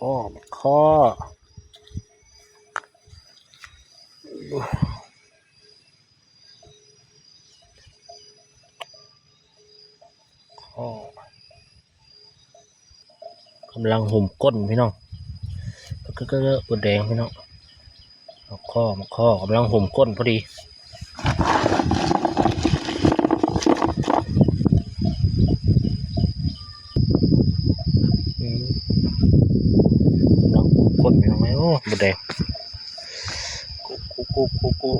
ອ້ອ ໝາກຄໍ້ ຄໍ້ ກຳລັງຫຸ້ມກົ້ນພີ່ນ້ອງ ເອີ ບົດແດງພີ່ນ້ອງ. ໝາກຄໍ້ ໝາກຄໍ້ກຳລັງຫຸ້ມກົ້ນພໍດີ. ອືມ ກຳລັງຫຸ້ມກົ້ນພີ່ນ້ອງເອີຍ. ໂອ້ ບົດແດງ ກຸ ກຸ ກຸ ກຸ ກຸ.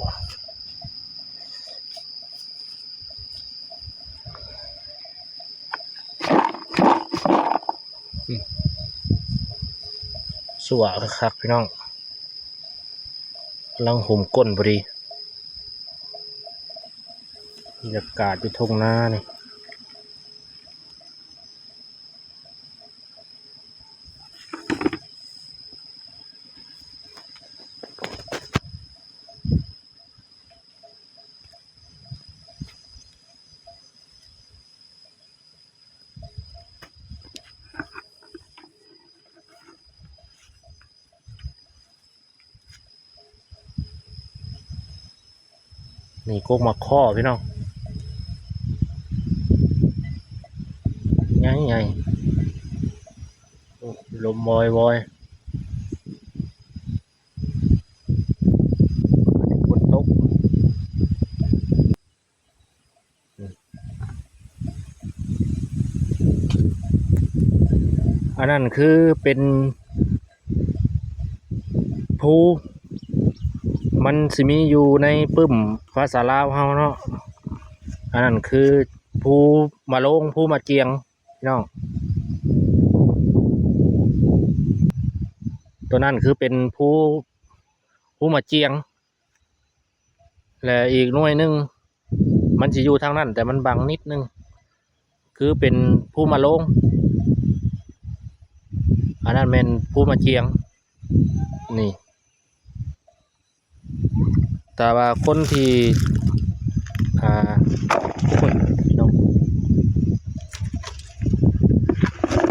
ອືມ ຊົ່ວຄັກໆ ພີ່ນ້ອງ ກຳລັງຫຸ້ມກົ້ນພໍດີ. ບັນຍາກາດຢູ່ທົ່ງນານີ້. ນີ້ກົກໝາກຄໍ້ພີ່ນ້ອງ ໃຫຍ່ໆ ໂອ້ ລົມວອຍໆ ຝົນຕົກ. ອັນນັ້ນຄືເປັນພູ ມັນຊິມີຢູ່ໃນປຶ້ມພາສາລາວເຮົາເນາະ. ອັນນັ້ນຄືພູມະໂລງ ພູມະຈຽງ ພີ່ນ້ອງ. ຕົວນັ້ນຄືເປັນພູ ພູມະຈຽງ ແລະ ອີກໜ່ວຍໜຶ່ງ ມັນຊິຢູ່ທາງນັ້ນ ແຕ່ມັນບັງນິດໜຶ່ງ ຄືເປັນພູມະໂລງ ອັນນັ້ນແມ່ນພູມະຈຽງ ນີ້. ແຕ່ວ່າຄົນທີ່ ອ່າ ໂອ້ຍ ພີ່ນ້ອງ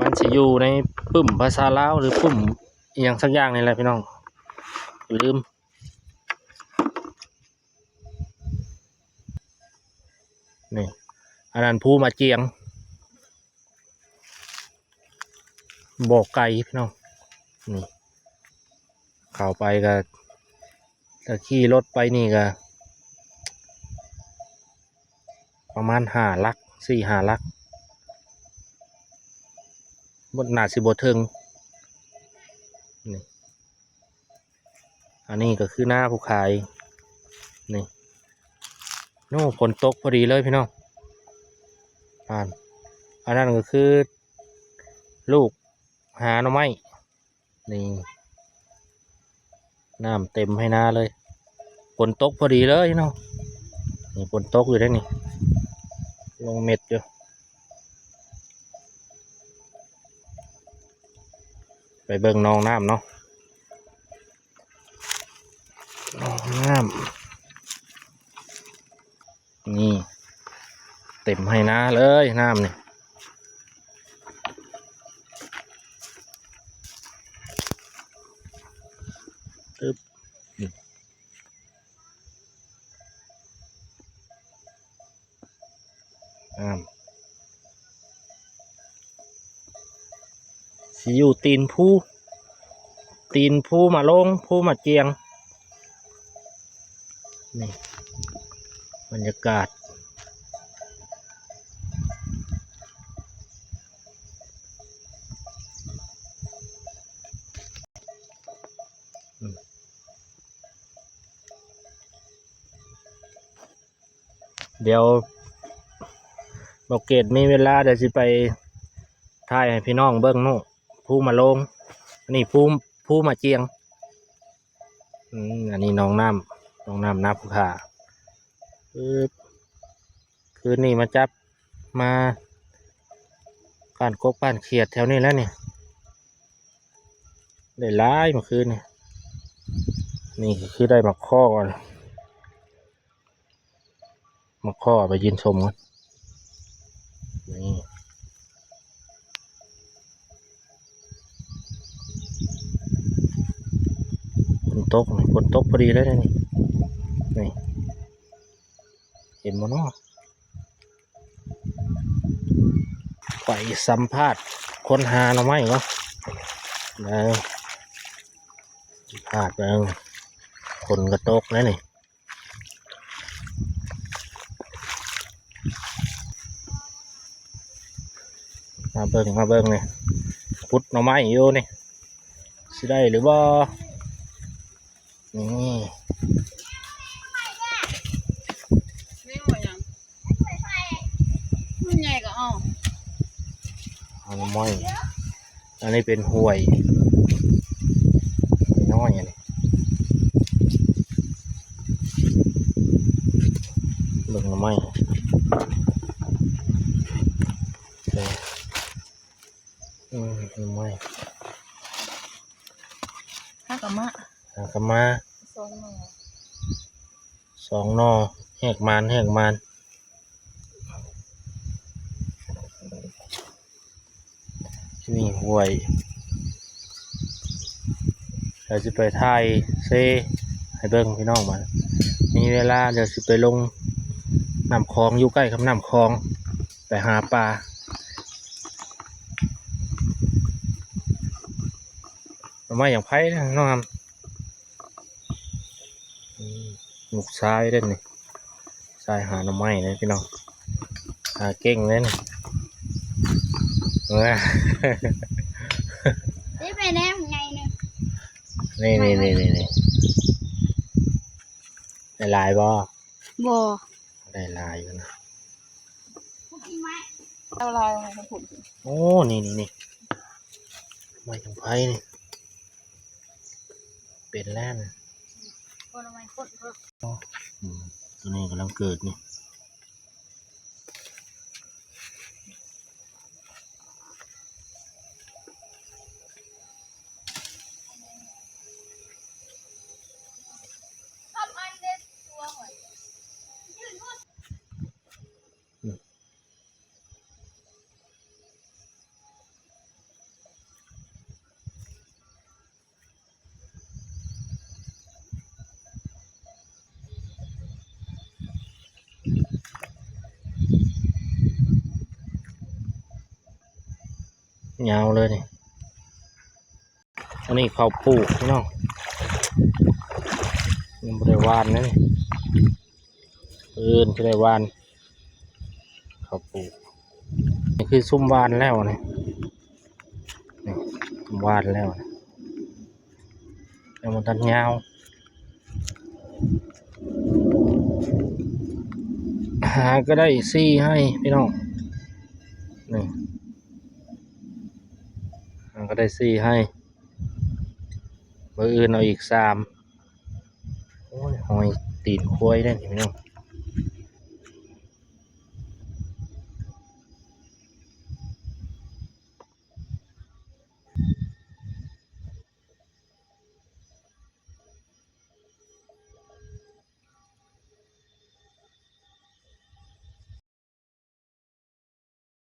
ມັນຊິຢູ່ໃນປຶ້ມພາສາລາວ ຫຼື ປຶ້ມອີ່ຫຍັງສັກຢ່າງນີ້ແຫຼະ ພີ່ນ້ອງ ລືມ. ນີ້ ອັນນັ້ນພູມະຈຽງ ບໍ່ໄກພີ່ນ້ອງ ນີ້ ເຂົ້າໄປກໍ ຖ້າຂີ່ລົດໄປນີ້ກໍປະມານຫ້າຫຼັກ ສີ່ຫ້າຫຼັກ ບໍ່ ໜ້າຊິບໍ່ເຖິງ ນີ້. ອັນນີ້ກໍຄືນາຜູ້ຂາຍ ນີ້ ໂອ້ ຝົນຕົກພໍດີເລີຍພີ່ນ້ອງ ອັນ ອັນນັ້ນກໍຄືລູກຫາໜໍ່ໄມ້ ນີ້ ນ້ຳເຕັມໄຮ່ນາເລີຍ ຝົນຕົກພໍດີເລີຍເນາະ ນີ້ ຝົນຕົກຢູ່ເດ້ນີ້ ລົງເມັດຢູ່. ໄປເບິ່ງໜອງນ້ຳເນາະ ໜອງນ້ຳ ນີ້ ເຕັມໄຮ່ນາເລີຍນ້ຳນີ້ ຕຶບ ນີ້. ນ້ຳ ຊິຢູ່ຕີນພູ ຕີນພູມະໂລງ ພູມະຈຽງ ນີ້ ບັນຍາກາດ ອືມ. ດຽວບໍ່ເກດມີເວລາ ດຽວຊິໄປຖ່າຍໃຫ້ພີ່ນ້ອງເບິ່ງເນາະ ພູມະໂລງ ອັນນີ້ພູ ພູມະຈຽງ ອືມ ອັນນີ້ໜອງນ້ຳ ໜອງນ້ຳນາຜູ້ຂ້າ ປຶບ ຄືນນີ້ມາຈັບ ມາກ້ານກົບກ້ານຂຽດແຖວນີ້ແຫຼະນີ້ ໄດ້ຫຼາຍເມື່ອຄືນນີ້ ນີ້ກໍຄືໄດ້ໝາກຄໍ້ກ່ອນ ໝາກຄໍ້ເອົາໄປກິນສົ້ມກ່ອນ ນີ້. ຕົກ ຝົນຕົກພໍດີເລີຍນີ້ ນີ້ ເຫັນບໍ່ເນາະ? ໄປສຳພາດຄົນຫາໜໍ່ໄມ້ເນາະ ເອີ ສຳພາດເບິ່ງ ຝົນກໍຕົກແລ້ວນີ້ ມາເບິ່ງ ມາເບິ່ງນີ້ ຂຸດໜໍ່ໄມ້ຢູ່ນີ້ ຊິໄດ້ຫຼືບໍ່? ນີ້ ນີ້ຫອຍຫຍັງ? ມັນໃຫຍ່ກໍເອົາ ເອົາໜໍ່ໄມ້ ອັນນີ້ເປັນຫ້ວຍນ້ອຍ ອັນນີ້ ເບິ່ງໜໍ່ໄມ້ ເອີ ອືມ ໜໍ່ໄມ້ ຫາກະມາ ຫາກະມາ ສອງໜໍ່ ສອງໜໍ່ ແຮກມານ ແຮກມານ ນີ້ຫ້ວຍ ດຽວຊິໄປຖ່າຍເຊໃຫ້ເບິ່ງພີ່ນ້ອງ ບາດນີ້ມີເວລາ ດຽວຊິໄປລົງນ້ຳຂອງ ຢູ່ໃກ້ກັບນ້ຳຂອງ ໄປຫາປາ ໜໍ່ໄມ້ຢ່າງໄພເນາະ ນ້ອງອຳ. ອືມ ລູກຊາຍເດ້ນີ້ ຊາຍຫາໜໍ່ໄມ້ເດ້ພີ່ນ້ອງ ຫາເກັ່ງເດ້ນີ້ ນີ້ໄປແນມໃຫຍ່ນີ້ ນີ້ໆໆໆ ໄດ້ຫຼາຍບໍ່? ບໍ່ ໄດ້ຫຼາຍຢູ່ນະ ເອົາລາຍໃຫ້ເຂົາພຸ້ນ ໂອ້ ນີ້ໆໆ ໄມ້ຈັງໄພນີ້ ເປັນແລ້ວນະ ອືມ ຕົວນີ້ກຳລັງເກີດນີ້. ຍາວເລີຍນີ້ ອັນນີ້ເຂົ້າປູກພີ່ນ້ອງ ຍັງບໍ່ໄດ້ຫວ່ານເດ້ນີ້ ມື້ອື່ນຊິໄດ້ຫວ່ານເຂົ້າປູກ ນີ້ຄືຊຸມຫວ່ານແລ້ວນີ້ ນີ້ ຫວ່ານແລ້ວ ຍັງບໍ່ທັນຍາວ ຫາກໍໄດ້ສີ່ໄຮ່ພີ່ນ້ອງ ນີ້ ຫາກໍໄດ້ສີ່ໄຮ່ ມື້ອື່ນເອົາອີກສາມ ໂອ້ຍ ຮອຍຕີນຄວາຍເດ້ນີ້ພີ່ນ້ອງ